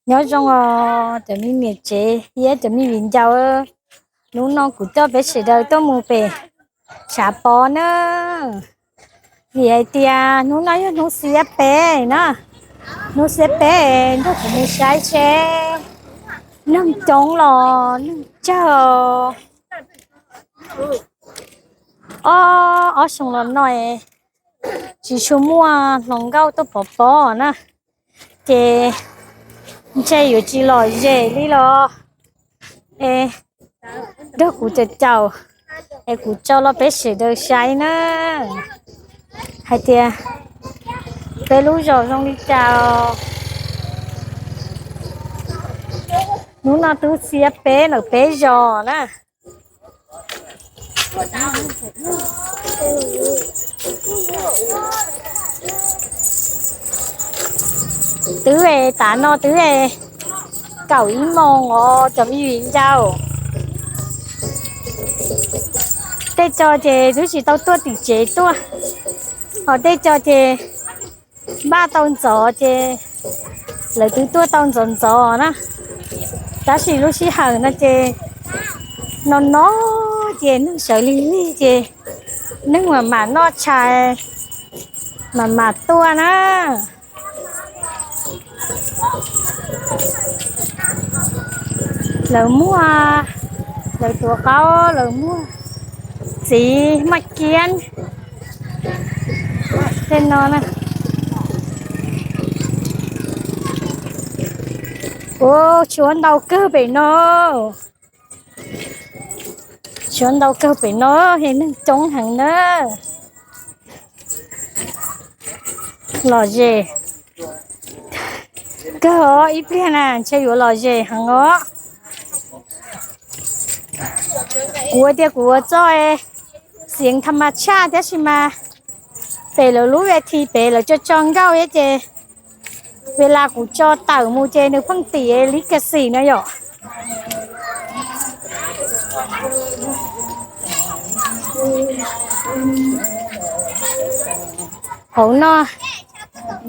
Nyob zoo os cov me niam tsev thiab cov me viv ncaus, hnub no kuv coj peb sawv daws tuaj mus pem Tshav Pov na, vim hais tias hnub no yog hnub xiab peb na, hnub xiab peb nrog kuv mus saib seb neeg coob los neeg tsawg. Ob, ob xyoo los no tsis tshua muaj hluas nkauj tuaj pov pob na, ces ntshe yuav tsis lom zem li los es nrog kuv caum caum es kuv tso los peb sawv daws saib na, hais tias peb lub zos zoo li cas. Hnub no twb xiab peb lawm peb zos na. Twb es tav no twb es kaum ib moos os cov me viv ncaus. Tej co ces twb tsis tau tuaj tim tsev tuaj, ho tej co ces npaj tau ntxov ces lawv twb tuaj tau ntxov ntxov na. Tab sis lub sij hawm no ces no no ces neeg sawv lig lig ces neeg mam mam noj tshais mam mam tuaj na. Lawv muaj, lawv tuav qaub, lawv muaj txiv maj kiab tej no na. Ua, tshuav ntau kawg pem no, tshuav ntau kawg pem no, es neeg coob heev na. Lom zem kawg os, ib pliag na ntshe yuav lom zem heev os. Kuv tias kuv ua txoj xeev tha mas tshaj tab sis mas pem lawv lub ve thi pem lawv tso tso nkauj thiab ces ve las kuv tso tawm mus ces nws pheej tim li ka xim no yom. Hauv no,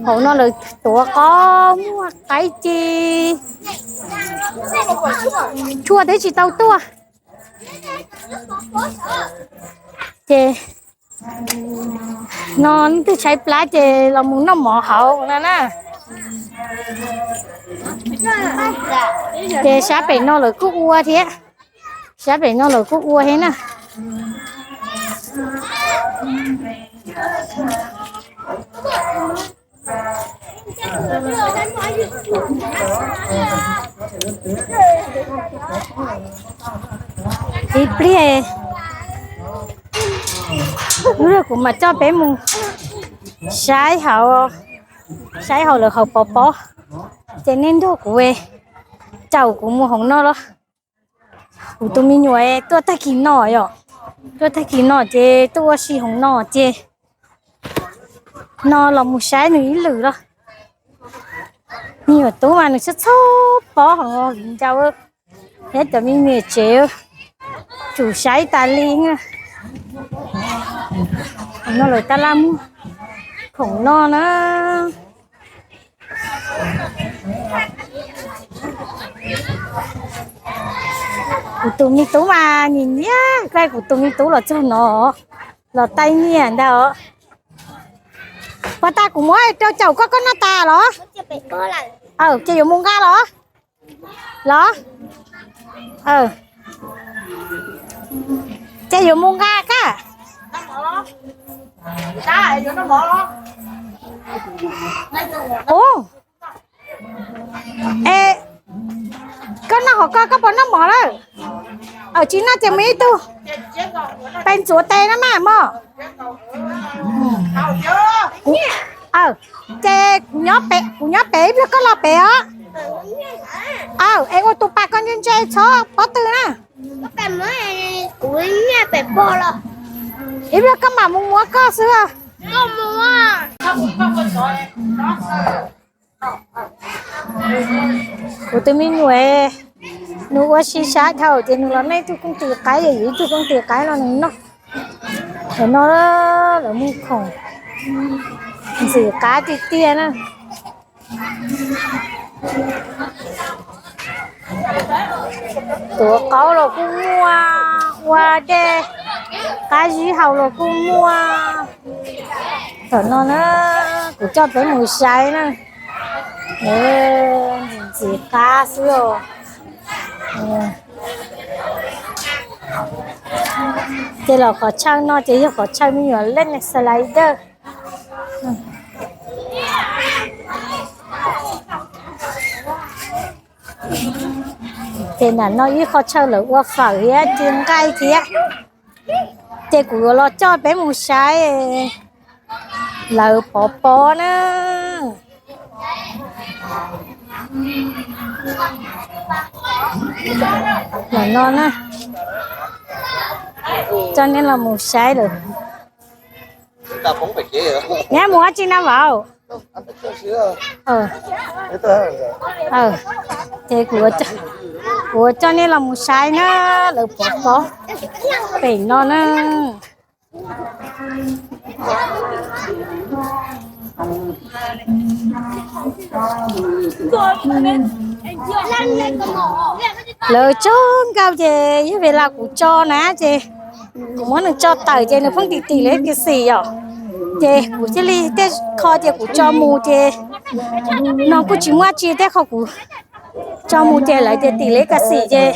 hauv no lawv tuav qaub muag qaib ci, tshuaj twb tsis tau tuaj. Ces no leej twg tshaib plab ces los mus noj mov hauv no na. Ces sab pem no lawv kuj ua thiab, sab pem no lawv kuj ua thiab na. Ib pliag kuv mam coj peb mus saib hauv, saib hauv lawv hauv pov pob, ces nej nrog kuv, caum kuv mus hauv no los. Kuv tus me nyuam tuaj tag kis no yom, tuaj tag kis no ces tuaj ua si hauv no ces no los mus saib nws ib lwm los. Me nyuam tub mas nws txhob txhob pob hauv viv ncaus, thiab cov me niam tsev tsum saib tas li. No lawv tab laj muag khoom no na. Kuv tus me tub mas nim nyiam, kuv tus me tub los txog no los taij nyiaj ntag os. Puas tas kuv muab rau caum koj, koj noj tas los? Ces yuav mus nqa los? Los? Ces yuav mus nqa koj. Ua, es koj noj hauv koj, koj puas noj mov lawm? Tsis noj ces mus ib tug, peb ntxuav tes no mas mog. Ces kuv nyob pem, kuv nyob pem ib pliag koj los pem os. Aw, es ua tus pas koj ntse ntse txhob pob tw na. Ib pliag koj mam mus muab koj xwb. Kuv tus me nyuam, nws ua si sab dhau ces nws los noj ib tug kooj tis qaib, yuav ib tug kooj tis qaib los nws noj. Lawv no, lawv muag khoom ntxim qab tiag tiag na. Tuav qaub los kuj muaj, ua dej qab zib haus los kuj muaj. Thaum no na, kuv coj peb mus saib na. Ntxim qab xwb os. Ces los qhov chaw no ces yog qhov chaw me nyuam lej slider. Ces nram no ib qho chaw lawv ua fawm thiab ci nqaij thiab. Ces kuv yuav los coj peb mus saib lawv pov pob na. Lawm no na, coj nej los mus saib lawm. Neb mus dab tsi na vauv? Ces kuv, kuv coj nej los mus saib na, lawv pov pob pem no na. Lawv tso nkauj ces yog vim li kuv tso na ces kuv muab nws tso tawm ces nws pheej tim tim li ka xim yom. Ces kuv thiaj li tej qho ces kuv tso mus ces no kuj tsis muaj tsi, tej qho kuv tso mus ces lawv tias tim li ka xim ces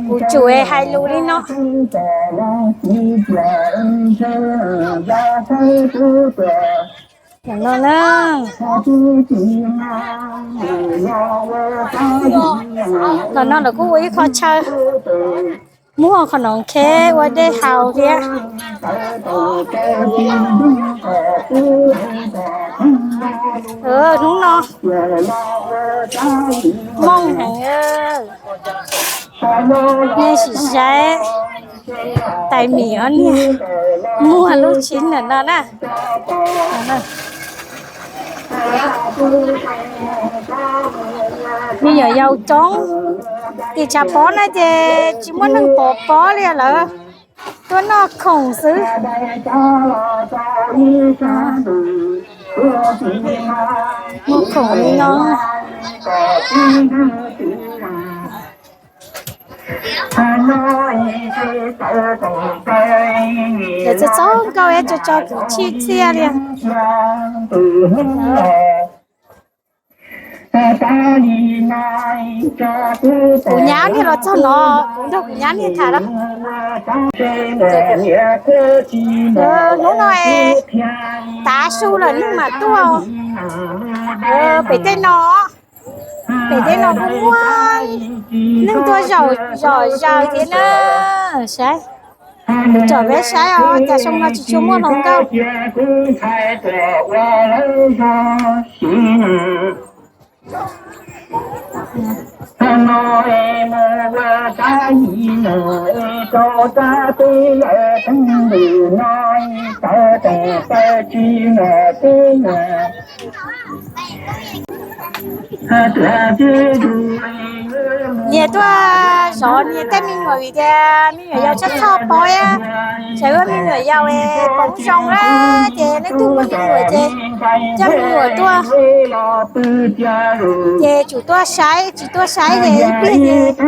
kuv tsum hais lus li no. No na, los no lawv kuj ua ib qho chaw muag qhov no kheb ua dej haus thiab. Hnub no mooj heev, nej sim saib tais mim ob niag muag lub tshib ntawm no na. Me nyuam yaus coob, tim tshav pob na ces tsis muaj neeg pov pob li, lawv tuaj noj khoom xwb. Muag khoom li no. Lawv txo txo nkauj es tso tso kwv txhiaj txhiaj li. Kuv nyab niag los txog no, kuv nrog kuv nyab niag tham lawm. Hnub no tav su lawm neeg mam tuaj. Pem tej no, pem tej no kuj muaj neeg tuaj zom zaws thiab na. Saib, tsom peb saib os, cas xyoo no tsis tshua muaj hluas nkauj. Nyias tuaj zov nyias tej me nyuam vim tias me nyuam yaus txhob txhob pob, tseem ua me nyuam yaus es poob zoo na, ces nej tug muaj me nyuam ces coj me nyuam tuaj, ces tsum tuaj saib, tsis tuaj saib ces ib pliag ces me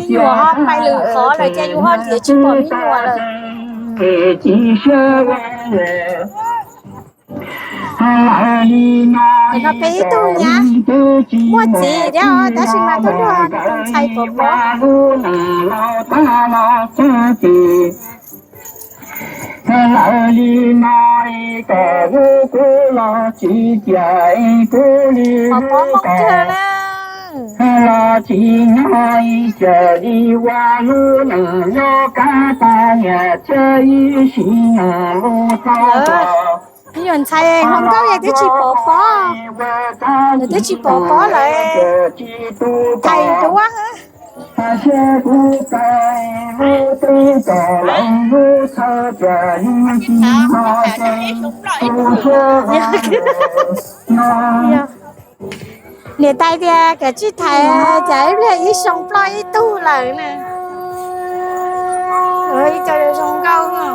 nyuam ho pais lwm qhov lawm ces yus ho nrhiav tsis pom me nyuam lawm. Ces no peb ib tug nyab muaj txiv thiab os, tab sis mas tuaj nrog nws tus ntxhais pov pob. Pov pob Hmoob kawg na. Lawv, me nyuam ntxhais hluas nkauj es twb tsis pov pob, nws twb tsis pov pob lawm, thais duab. Niam tais tias kav tsij thaiv, cas ib pliag ib xyoo ploj ib tug lawm na. Ib co zoo nkauj no.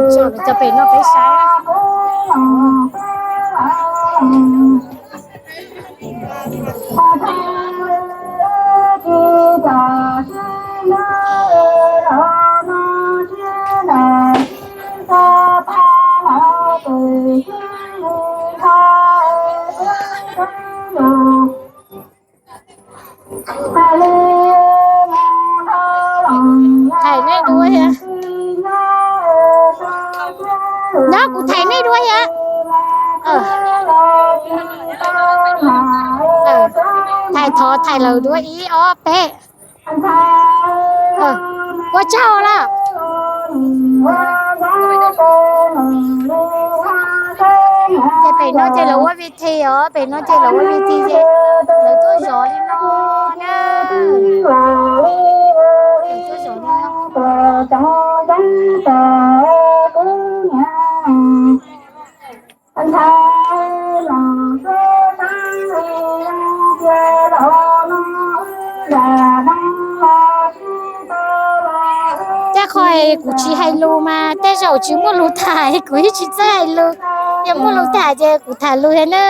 Tsom cov pem no peb saib. Thaij nej dua thiab. Nyob kuv thaij nej dua thiab. Thaij thov thaij lawm dua ib ob peb. Ua tsaug lawm. Ces pem no ces lawv ua vi thi os, pem no ces lawv ua vi thi ces lawv tuaj zov li no na. Lawv tuaj zov li no. Tej qhov kuv tsis hais lus mas tej zaum tsis muaj lus tham, kuv yeej tsis txawj hais lus. Yog muaj lus tham ces kuv tham lus thiab na.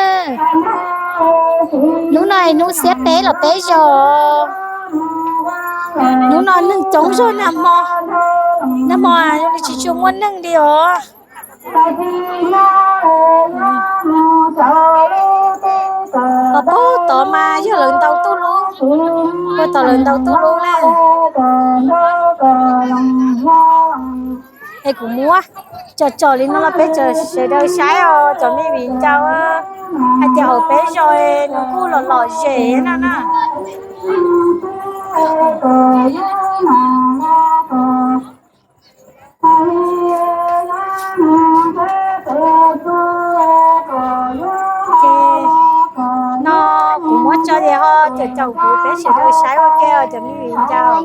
Hnub no hnub xiab peb los peb zaus. Hnub no neeg coob zog nag hmo, nag hmo zoo li tsis tshua muaj neeg li os. Pog tod mas yog lawv ntaus tuj lub, pog tod lawv ntaus tuj lub na. Es kuv muab tsom tsom li no los peb sawv daws saib os cov me viv ncaus, hais tias hauv peb zos nws kuj lom lom zem no na. Ces no kuv muab tso ces ho caum caum kuv peb sawv daws saib ua ke os cov me viv ncaus.